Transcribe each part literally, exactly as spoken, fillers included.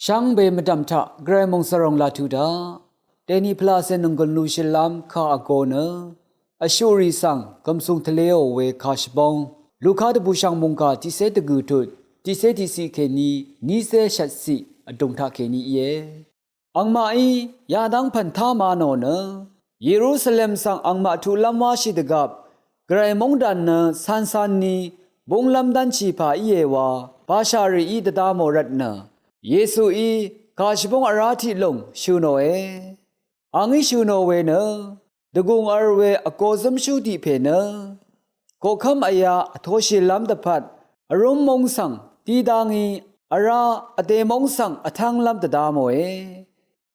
Shvngbe mvdv̀m taq gvray mòngsvròng laq tuq daq, dèni pvlacè nònggùn lushìlv́m kà vgō nø vshuqrì svng gv̀msùng tvleò we kà shvbóng Luka dvbùshv̀ng mòngkà tiqcé dvgø̀ tut tiqcé tiqciq kèní nícé shvtciq vdùng taqkèní íe. Angmaqí yadv́ng pv̀n tá ma nò nø Yerusalem svng angmaq tuqlv́m wáshì dvgvp gvray móngdàn nø cancan ni búnglv́m dv́nshì pà íe wa bashà rìí dvda mò rvtnø Yesuí kà shvbóng vrá tiqlùng shø̀ nòe. Angí shø̀ nò we nø dvgùng vl we vgo zǿmshú tiq pè nø koqkv́m vyā vtoshìlv́m dvpvt vrúm móng svng dí dá ngí vrá vdè móng svng vtv́nglv́m dvda mòe.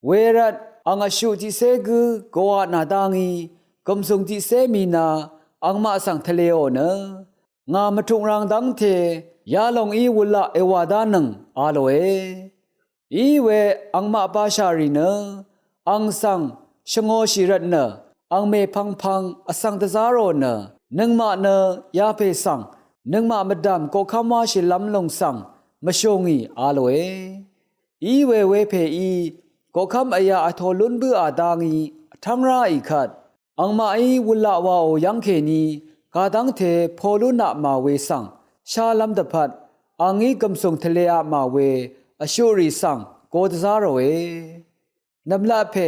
Wervt ang vshuq tiqcé gǿ gòaq nà dá ngí gv̀msùng tiqcé mìna angmaq svng tvleò nø ngà mvtuq rang dv́ngte yalòng í wulaq èwà dánøng a lòe. Iwe angmaq bashà rì nø ang svng shvngōshì rvtnø ang mèpvngpvng vsvng dvzá rò nø nøngmaq nø yapè svng nøngmaq mvdv̀m koqkv́m wáshìlv́m lùng svng mvshùngì a lòe. Iwe wepèí koqkv́m vyā vtō lún bǿà dá ngí vtv́ng ráì kvt angmaqí wulaq wàò yv́ng kèní kadv́ngte po lúnapmà we svng shálv́m dvpvt angí gv̀msùng tvleapmà we vshuqrì svng go dvzá ròe. Nv̀mlat pè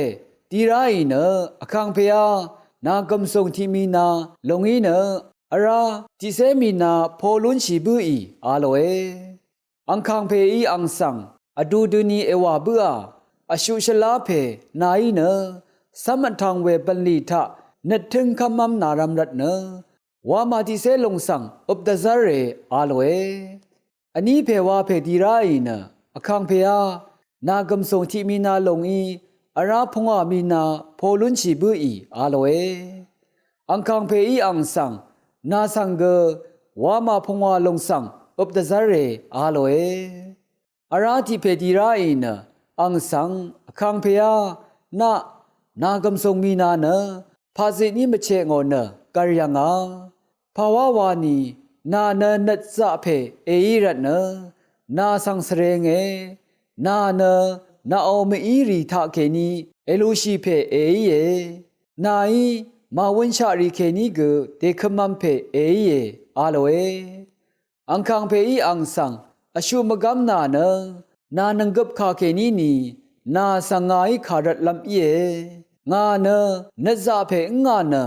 di ráì nø Vkàngpèá, nà gv̀msùng tiq mìna lùng í nø vrá tiqcé mìna po lúnshì bǿì a lòe. Angkàng pèí ang svng vdu døni èwà bǿà vshuq shvlá pè nàí nø cv́m vtv̄ng we bv̀nlì taq nøttǿng kv́mv́m nàrv̄m rvtnø wamà tiqcé lùng svng øp dvzv́re a lòe. Vní pè wa pè di ráì nø Vkàng pèá, nà gv̀msùng tiq mìna lùng í vrá pungwà mìna po lúnshì bǿì a lòe. Angkàng pèí ang svng nà svng gø wamà pungwà lùng svng øp dvzv́re a lòe. Vrá tiq pè di ráì nø ang svng Vkàngpèá, naq nà gv̀msùng mìna nø paqzitní mvcheq ngò nø gv̀r yv̀ngà. Pàwá wani nà nø nøtzaq pè èí rvtnø nà svng svrenge. Nà nø nàò mví:rì taqkèní èlushì pè èíe. Nàí màwønshaqrì kèní gø dèkømv̄m pè èíe a lòe. Angkàng pèí ang svng vshuq mvgv́m nà nø nà nønggøp kà kèní ni nà svng ngàí kà rvtlv̄m íe. Ngà nø nøtzaq pè ǿngà nø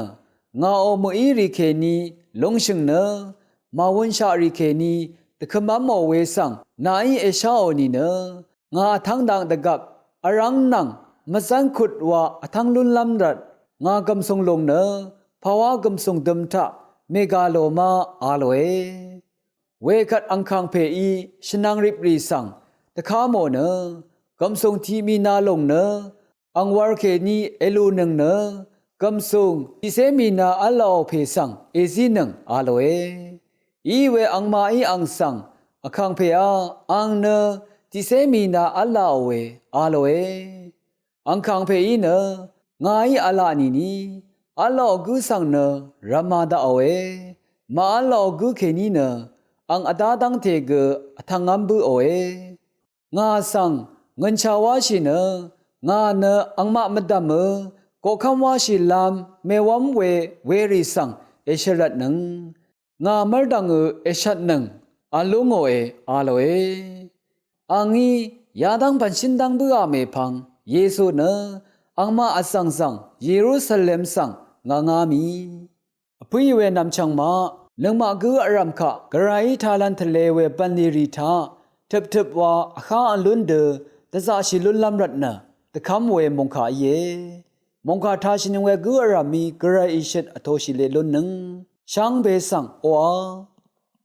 ngàò mví:rì kèní lungshø̀ng nø màwønshaqrì kèní dvkømv́mò we svng nàí èsháò nìnø ngà vtv́ng dang dvgvp vrv́ng nvng mvzv́n kut wa vtv́ng lúnlv́m rvt ngà gv̀msùng lùng nø pàwá gv̀msùng døm taq mègà lò ma a lòe. Wekvt angkàng pèí shvnvng riprì svng dvká mò nø gv̀msùng tiq mìna lùng nø ang wv̄r kèní èlùnøng nø gv̀msùng tiqcé mìna v́lāò pè svng èzínøng a lòe. Iwe angmaqí ang svng Vkàngpèá, ang nø tiqcé mìna v́lāòe a lòe. Angkàng pèí nø ngàí v̄lā nìni v́lāò gǿ svng nø rv̄mā daqòe. Màv́lāò gǿ kèní nø ang vdá dv́ngte gø vtv̄ngv́m bǿòe. Ngà svng ngø̀nshà wáshì nø ngà nø angmaq mvdv̀mø koqkv́m wáshìlv́m mèwv́m we werì svng èshø̀rvtnøng ngà mv́rdv̀ngø èshvtnøng vlú ngòe a lòe. Angí yadv́ng pv̀nshín dv́ng bǿà mèpvng Yesu nø angmaq vsvng svng Yerusalem svng ngv̄ngá mì. Vpǿì we nv̀mchv̀ng maq nøngmaq gǿ vrv̀m kaq gvrayí tālv̄n tvlē we bv̀nlì rì taq tøptøp wa vhá vlún dø dvzaqshì lúnlv́m rvtnø dvkv́m we mòngkà íe. Mòngkà tāshìnøng we gǿ vrv̀mí gvray ìshøt vtōshì leq lúnnøng shvngbe svng oqà